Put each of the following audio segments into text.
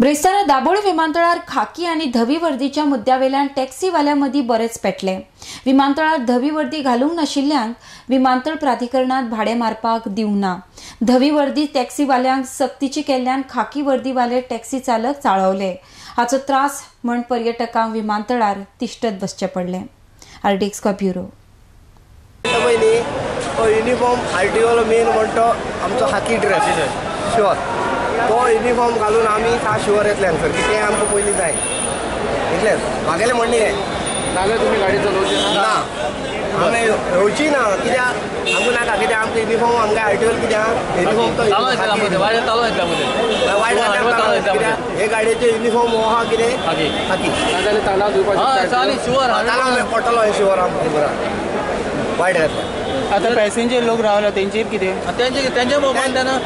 ब्रेस्तारा दाबोळी विमानतळार खाकी आनी धवी वर्दीच्या मुद्द्यावेल्यान टॅक्सीवाल्या मदीं बरेच पेटले. विमानतळार धवी वर्दी घालूंक नाशिल्ल्यांक विमानतळ प्राधिकरणांत भाडें मारपाक दिवंक ना. धवी वर्दी टॅक्सीवाल्यांक सक्तीची केल्ल्यान खाकी वर्दीवाले टॅक्सी चालक चाळवले. हाचो त्रास म्हण पर्यटकांक विमानतळार तिश्टत बसचें पडलें. RDX bureau. युनिफॉर्म आरटीओलो मेन म्हणटो आमचो खाकी ड्रेस शुअर, तो युनिफॉर्म घालून आमी शुअर येतले हांगसर की तें आमकां पयलीं जाय इतलेंच म्हागेलें म्हणणें हें. नाजाल्यार तुमी गाडी चलोवची ना, आमी येवची ना कित्याक आमकां नाका, कित्याक आमकां युनिफॉर्म आमकां आरटीओल कित्याक युनिफॉर्म तो वायट कित्याक हे गाडयेचे युनिफॉर्म हो आहा कितें खाकी, नाजाल्यार तालाव दिवपाचें पडटलो हें शुअर आमकां खबर वायट घातलें. आतां पॅसेंजर लोक रावला तेंचेर कितें तेंचे मोबायल तेन्ना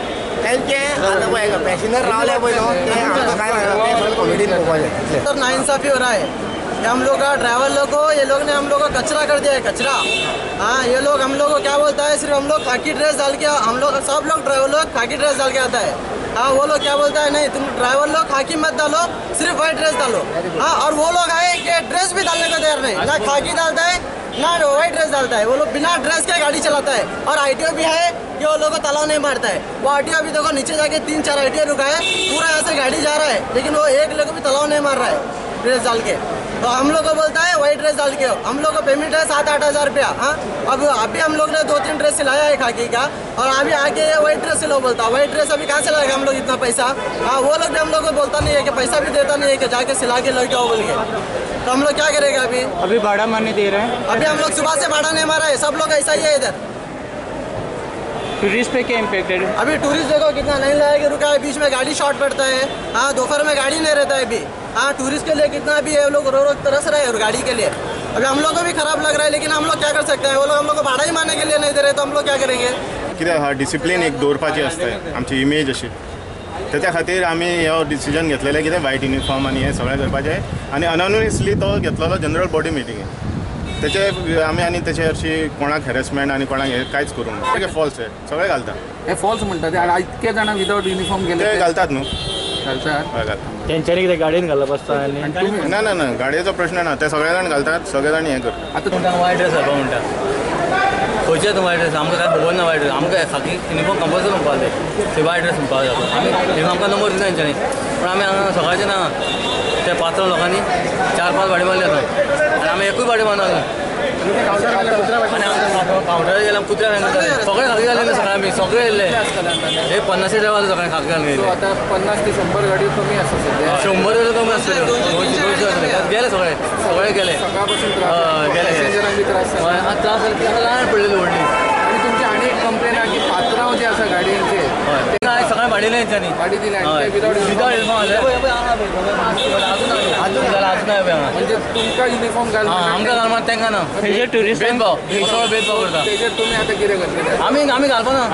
त्यांचे आता पळय पॅसेंजर रावले पळय न्हू ते आमकां काय ना, ते सगळें कॉमेडीन पळोवपाचें. तर नाइंसाफी हो रहा है हम लोग का ड्राइवर लोग को, ये लोग ने हम लोग को कचरा कर दिया है, कचरा. हाँ, ये लोग हम लोग को क्या बोलता है, सिर्फ हम लोग खाकी ड्रेस डाल के, हम लोग सब लोग ड्राइवर लोग खाकी ड्रेस डाल के आता है. हाँ, वो लोग क्या बोलता है, नहीं तुम ड्राइवर लोग खाकी मत डालो, सिर्फ वाइट ड्रेस डालो. हाँ, और वो लोग आए कि ड्रेस भी डालने को तैयार नहीं, ना खाकी डालता है ना वाइट ड्रेस डालता है. वो लोग बिना ड्रेस के गाड़ी चलाता है. और आईटीओ भी है कि वो लोगों को ताला नहीं मारता है. वो आरटीओ भी देखो नीचे जाके 3-4 आईटीओ रुका है, पूरा यहाँ से गाड़ी जा रहा है, लेकिन वो एक लोग भी ताला नहीं मार रहा है ड्रेस डाल के. तो हम लोग को बोलता है वाइट ड्रेस डाल के, हम लोग को पेमेंट है 7-8 हज़ार रुपया. हाँ, अब अभी हम लोग ने 2-3 ड्रेस सिलाया है खाकी का, और अभी आके ये वाइट ड्रेस सिलो बोलता है. वाइट ड्रेस अभी कहाँ से लाएगा हम लोग इतना पैसा. हाँ, वो लोग भी हम लोग को बोलता नहीं है कि पैसा भी देता नहीं है कि जाके सिला के लेके आओ बोल के. तो हम लोग क्या करेगा अभी? अभी भाड़ा मारने दे रहे हैं, अभी हम लोग सुबह से भाड़ा नहीं मारा है, सब लोग ऐसा ही है इधर. टूरिस्ट पे क्या इम्पैक्ट है? अभी टूरिस्ट देखो कितना लाइन लगा के रुका है, बीच में गाड़ी शॉर्ट पड़ता है. हाँ, दोपहर में गाड़ी नहीं रहता है अभी. हाँ, टूरिस्ट के लिए कितना अभी ये लोग रो रो तरस रहे हैं और गाड़ी के लिए. अभी हम लोग को भी खराब लग रहा है, लेकिन हम लोग क्या कर सकते हैं. वो लोग हम लोग को भाड़ा ही मारने के लिए नहीं दे रहे, तो हम लोग क्या करेंगे. कित्याक आहा डिसिप्लीन एक दवरपाची आसता आमची इमेज अशी, तेच्या खातीर आमी हो डिसिजन घेतलेलें कितें वायट युनिफॉर्म आनी हें सगळें करपाचें. आनी अनॉनिमसली तो घेतलेलो जनरल बॉडी मिटींगेक, तेचे आमी आनी तेचे हरशीं कोणाक हॅरेसमेंट आनी कोणाक हें कांयच करूंक ना. सगळें फॉल्स हें सगळें घालता, हे फॉल्स म्हणटा ते. आनी इतके जाणां विदावट युनिफॉर्म गेले ते घालतात न्हू, घालतात. हय घालतात. तेंच्यांनी कितें गाडयेन घालप आसता आनी ना ना ना गाडयेचो प्रश्न ना, ते सगळे जाण घालतात, सगळे जाण हें करतात. आतां तुमकां वायट ड्रेस घालपाक म्हणटा, खंयचे तूं वायट ड्रेस, आमकां कांय खबर ना. वायट ड्रेस आमकां खाकी युनिफॉर्म कंपल्सरी म्हणपाक जाय, ते वायट ड्रेस म्हणपाक जाय. आमी आमकां नंबर दिना तेंच्यांनी, पूण आमी हांगा सकाळचे ना त्या पात्र लोकांनी 4-5 भाडी मारली आतां, आनी आमी एकूय भाडी मारना. आनी कावंटरार गेल्या कुत्र्या सगळे खाकी घाले, सगळे आमी सगळे येयल्ले हे 50 ड्रायव्हर सगळे खाकी घालून येयले. आतां 50 ते 100 गाडयो कमी आसा सद्या, 100 कमी आसतल्यो, 200 आसतले. गेले सगळे, सगळे गेले, सकाळपासून गेले. त्रास त्रास जाल्यार ल्हान पडलेली व्हडली. आनी तुमची आनी एक कंप्लेन आहा की पात्रांव जे आसा गाडयेंचे सगळें भाडी दिलें तेंच्यांनी, भाडी दिलें विदावट युनिफॉर्म. अजून जाल्यार अजून हांगा म्हणजे तुमकां युनिफॉर्म घाल, आमकां घालपा तेंकां ना, भेदभाव सगळो भेदभाव करता. तेजेर तुमी आतां कितें करतले? आमी आमी घालपा ना,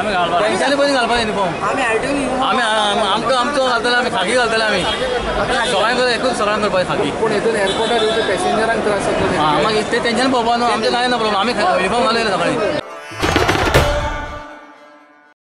तेंच्यांनी पयलीं घालपा युनिफॉर्म. आमी आमकां आमचो घालतले, आमी खाकी घालतले, आमी सगळ्यांक एकूच सगळ्यांक करपाक खाकी. पूण हितून एअरपोर्टार येवपी पॅसेंजरांक त्रास जातलो. मागीर ते तेंच्यांनी पळोवपा न्हू, आमचें कांय ना प्रॉब्लम, आमी युनिफॉर्म घालून येयले सकाळीं.